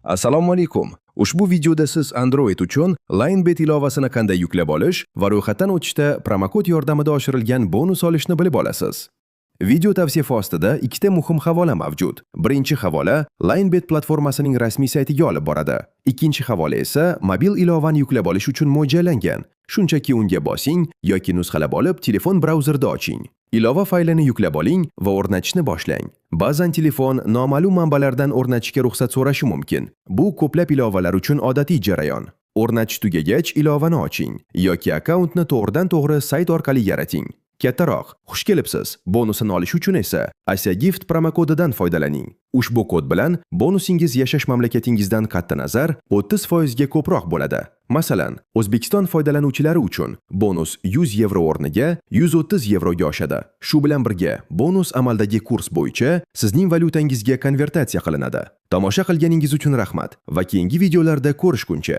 Assalomu alaykum. Ushbu videoda siz Android uchun LineBet ilovasini qanday yuklab olish va ro'yxatdan o'tishda promokod yordamida oshirilgan bonus olishni bilib olasiz. Video tavsifi ostida ikkita muhim havola mavjud. Birinchi havola LineBet platformasining rasmiy saytiga olib boradi. Ikkinchi havola esa mobil ilovani yuklab olish uchun mo'ljallangan. Shunchaki unga bosing yoki nusxalab olib telefon brauzerida oching. Ilova faylini yuklab oling va o'rnatishni boshlang. Ba'zan telefon noma'lum manbalardan o'rnatishga ruxsat so'rashi mumkin. Bu ko'plab ilovalar uchun odatiy jarayon. O'rnatish tugagach, ilovani oching yoki akkauntni to'g'ridan-to'g'ri sayt orqali yarating. Kattaroq, xush kelibsiz. Bonusini olish uchun esa Asia Gift promokodidan foydalaning. Ushbu kod bilan bonusingiz yashash mamlakatingizdan qat'i nazar 30% ga ko'proq bo'ladi. Masalan, O'zbekiston foydalanuvchilari uchun bonus 100 yevro o'rniga 130 yevroga oshadi. Shu bilan birga, bonus amaldagi kurs bo'yicha sizning valyutangizga konvertatsiya qilinadi. Tomosha qilganingiz uchun rahmat va keyingi videolarda ko'rishguncha.